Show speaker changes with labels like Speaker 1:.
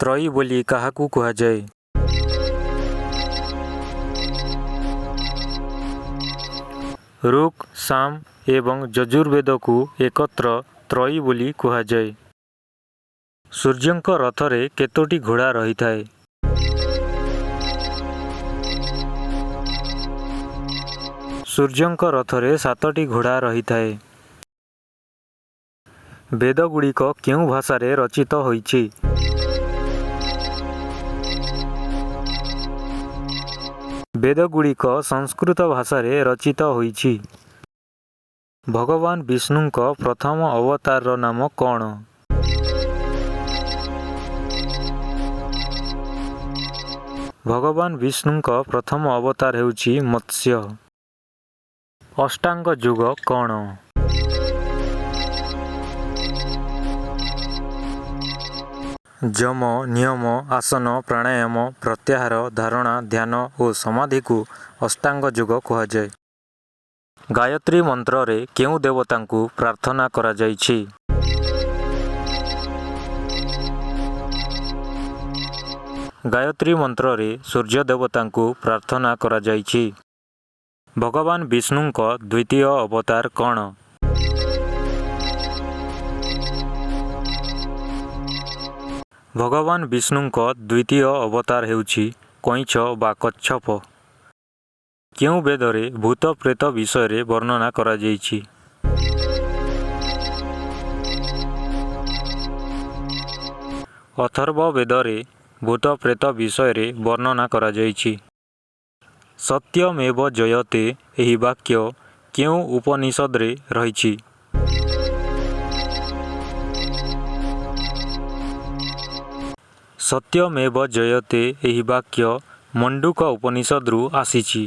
Speaker 1: ତ୍ରୟୀ ବୋଲି କାହାକୁ କୁହାଯାଏ? ଋକ୍, ସାମ ଏବଂ ଯଜୁର୍ବେଦକୁ ଏକତ୍ର ତ୍ରୟୀ ବୋଲି କୁହାଯାଏ। ସୂର୍ଯ୍ୟଙ୍କ ରଥରେ କେତୋଟି ଘୋଡ଼ା ରହିଥାଏ? ସୂର୍ଯ୍ୟଙ୍କ ରଥରେ ସାତଟି ଘୋଡ଼ା ରହିଥାଏ। ବେଦଗୁଡ଼ିକ କେଉଁ ଭାଷାରେ ରଚିତ ହୋଇଛି? ବେଦଗୁଡ଼ିକ ସଂସ୍କୃତ ଭାଷାରେ ରଚିତ ହୋଇଛି। ଭଗବାନ ବିଷ୍ଣୁଙ୍କ ପ୍ରଥମ ଅବତାରର ନାମ କ'ଣ? ଭଗବାନ ବିଷ୍ଣୁଙ୍କ ପ୍ରଥମ ଅବତାର ହେଉଛି ମତ୍ସ୍ୟ। ଅଷ୍ଟାଙ୍ଗ ଯୋଗ କ'ଣ? ଯମ, ନିୟମ, ଆସନ, ପ୍ରାଣାୟାମ, ପ୍ରତ୍ୟାହାର, ଧାରଣା, ଧ୍ୟାନ ଓ ସମାଧିକୁ ଅଷ୍ଟାଙ୍ଗ ଯୋଗ କୁହାଯାଏ। ଗାୟତ୍ରୀ ମନ୍ତ୍ରରେ କେଉଁ ଦେବତାଙ୍କୁ ପ୍ରାର୍ଥନା କରାଯାଇଛି? ଗାୟତ୍ରୀ ମନ୍ତ୍ରରେ ସୂର୍ଯ୍ୟ ଦେବତାଙ୍କୁ ପ୍ରାର୍ଥନା କରାଯାଇଛି। ଭଗବାନ ବିଷ୍ଣୁଙ୍କ ଦ୍ୱିତୀୟ ଅବତାର କ'ଣ? ଭଗବାନ ବିଷ୍ଣୁଙ୍କ ଦ୍ୱିତୀୟ ଅବତାର ହେଉଛି କଇଁଛ ବା କଚ୍ଛପ। କେଉଁ ବେଦରେ ଭୂତ ପ୍ରେତ ବିଷୟରେ ବର୍ଣ୍ଣନା କରାଯାଇଛି? ଅଥର୍ବ ବେଦରେ ଭୂତ ପ୍ରେତ ବିଷୟରେ ବର୍ଣ୍ଣନା କରାଯାଇଛି। ସତ୍ୟମେବ ଜୟତେ ଏହି ବାକ୍ୟ କେଉଁ ଉପନିଷଦରେ ରହିଛି? ସତ୍ୟମେବ ଜୟତେ ଏହି ବାକ୍ୟ ମଣ୍ଡୁକ ଉପନିଷଦରୁ ଆସିଛି।